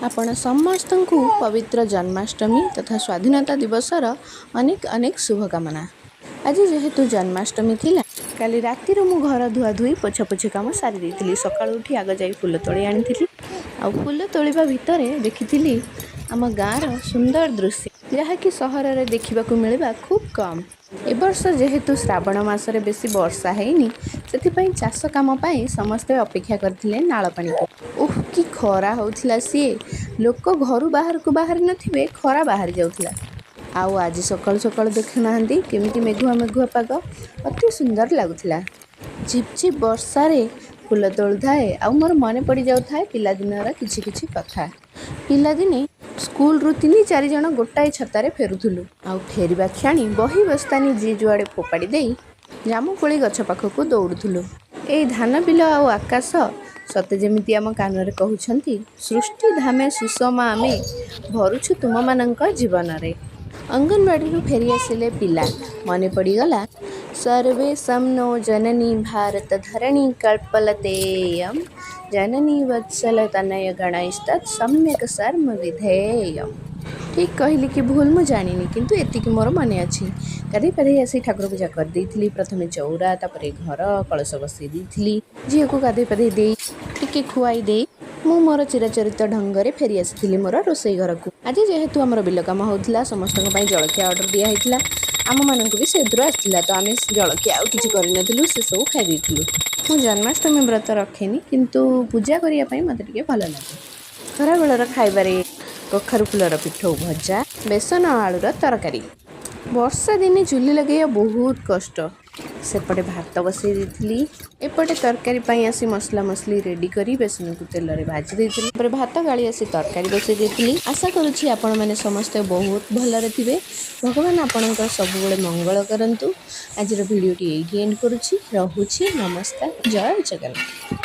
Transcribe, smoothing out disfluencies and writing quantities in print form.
ଆପଣ ସମସ୍ତଙ୍କୁ ପବିତ୍ର ଜନ୍ମାଷ୍ଟମୀ ତଥା ସ୍ୱାଧୀନତା ଦିବସର ଅନେକ ଅନେକ ଶୁଭକାମନା। ଆଜି ଯେହେତୁ ଜନ୍ମାଷ୍ଟମୀ ଥିଲା, କାଲି ରାତିରୁ ମୁଁ ଘର ଧୁଆ ଧୁଇ, ପୋଛାପୋଛି କାମ ସାରି ଦେଇଥିଲି। ସକାଳୁ ଉଠି ଆଗ ଯାଇ ଫୁଲ ତୋଳି ଆଣିଥିଲି। ଆଉ ଫୁଲ ତୋଳିବା ଭିତରେ ଦେଖିଥିଲି ଆମ ଗାଁର ସୁନ୍ଦର ଦୃଶ୍ୟ, ଯାହାକି ସହରରେ ଦେଖିବାକୁ ମିଳିବା ଖୁବ୍ କମ୍। ଏ ବର୍ଷ ଯେହେତୁ ଶ୍ରାବଣ ମାସରେ ବେଶୀ ବର୍ଷା ହେଇନି, ସେଥିପାଇଁ ଚାଷ କାମ ପାଇଁ ସମସ୍ତେ ଅପେକ୍ଷା କରିଥିଲେ ନାଳ ପାଣିକୁ। ଓଃ, କି ଖରା ହେଉଥିଲା ସିଏ! ଲୋକ ଘରୁ ବାହାରକୁ ବାହାରି ନଥିବେ, ଖରା ବାହାରି ଯାଉଥିଲା। ଆଉ ଆଜି ସକାଳୁ ସକାଳୁ ଦେଖୁନାହାନ୍ତି କେମିତି ମେଘୁଆ ମେଘୁଆ ପାଗ, ଅତି ସୁନ୍ଦର ଲାଗୁଥିଲା। ଝିପ୍ ଝିପ୍ ବର୍ଷାରେ ଫୁଲ ତୋଳୁଥାଏ ଆଉ ମୋର ମନେ ପଡ଼ିଯାଉଥାଏ ପିଲାଦିନର କିଛି କିଛି କଥା। ପିଲାଦିନେ ସ୍କୁଲରୁ ତିନି ଚାରି ଜଣ ଗୋଟାଏ ଛତାରେ ଫେରୁଥିଲୁ। ଆଉ ଫେରିବା କ୍ଷଣି ବହି ବସ୍ତାନି ଯିଏ ଯୁଆଡ଼େ ଫୋପାଡ଼ି ଦେଇ ଜାମୁକୋଳି ଗଛ ପାଖକୁ ଦୌଡ଼ୁଥିଲୁ। ଏଇ ଧାନ ବିଲ ଆଉ ଆକାଶ ସତେ ଯେମିତି ଆମ କାନରେ କହୁଛନ୍ତି, ସୃଷ୍ଟି ଧାମେ ସୁଷମା ଆମେ ଭରୁଛୁ ତୁମମାନଙ୍କ ଜୀବନରେ। ଅଙ୍ଗନବାଡ଼ିରୁ ଫେରି ଆସିଲେ ପିଲା, ମନେ ପଡ଼ିଗଲା, ସର୍ବେଷାଂ ନୋ ଜନନୀ ଭାରତ ଧରଣୀ କଳ୍ପଲତେୟମ୍ ଜନନୀ ବତ୍ସଲ ତନୟ ଗଣୈସ୍ତତ୍ ସମ୍ୟକ ଶର୍ମ ବିଧେୟମ୍। ଠିକ୍ କହିଲି କି ଭୁଲ ମୁଁ ଜାଣିନି, କିନ୍ତୁ ଏତିକି ମୋର ମନେ ଅଛି। ଗାଧେଇ ପାଧେଇ ଆସି ଠାକୁର ପୂଜା କରିଦେଇଥିଲି। ପ୍ରଥମେ ଚଉରା, ତାପରେ ଘର, କଳସ ବସେଇ ଦେଇଥିଲି। ଝିଅକୁ ଗାଧେଇ ପାଧେଇ ଦେଇ, ଟିକେ ଖୁଆଇ ଦେଇ ମୁଁ ମୋର ଚିରାଚରିତ ଢଙ୍ଗରେ ଫେରି ଆସିଥିଲି ମୋର ରୋଷେଇ ଘରକୁ। ଆଜି ଯେହେତୁ ଆମର ବିଲ କାମ ହେଉଥିଲା, ସମସ୍ତଙ୍କ ପାଇଁ ଜଳଖିଆ ଅର୍ଡ଼ର ଦିଆହେଇଥିଲା। ଆମମାନଙ୍କୁ ବି ସେଥିରୁ ଆସିଥିଲା, ତ ଆମେ ଜଳଖିଆ ଆଉ କିଛି କରିନଥିଲୁ, ସେସବୁ ଖାଇ ଦେଇଥିଲୁ। ମୁଁ ଜନ୍ମାଷ୍ଟମୀ ବ୍ରତ ରଖେନି, କିନ୍ତୁ ପୂଜା କରିବା ପାଇଁ ମୋତେ ଟିକେ ଭଲ ଲାଗେ। ଖରାବେଳର ଖାଇବାରେ କଖାରୁ ଫୁଲର ପିଠଉ ଭଜା, ବେସନ ଆଳୁର ତରକାରୀ। ବର୍ଷା ଦିନେ ଚୁଲି ଲଗାଇବା ବହୁତ କଷ୍ଟ। ସେପଟେ ଭାତ ବସେଇ ଦେଇଥିଲି, ଏପଟେ ତରକାରୀ ପାଇଁ ଆସି ମସଲା ମସଲି ରେଡ଼ି କରି ବେସନକୁ ତେଲରେ ଭାଜି ଦେଇଥିଲି। ତାପରେ ଭାତ ଗାଳି ଆସି ତରକାରୀ ବସେଇ ଦେଇଥିଲି। ଆଶା କରୁଛି ଆପଣମାନେ ସମସ୍ତେ ବହୁତ ଭଲରେ ଥିବେ। ଭଗବାନ ଆପଣଙ୍କର ସବୁବେଳେ ମଙ୍ଗଳ କରନ୍ତୁ। ଆଜିର ଭିଡ଼ିଓଟି ଏଇଠି ଏଣ୍ଡ କରୁଛି, ରହୁଛି, ନମସ୍କାର, ଜୟ ଜଗନ୍ନାଥ।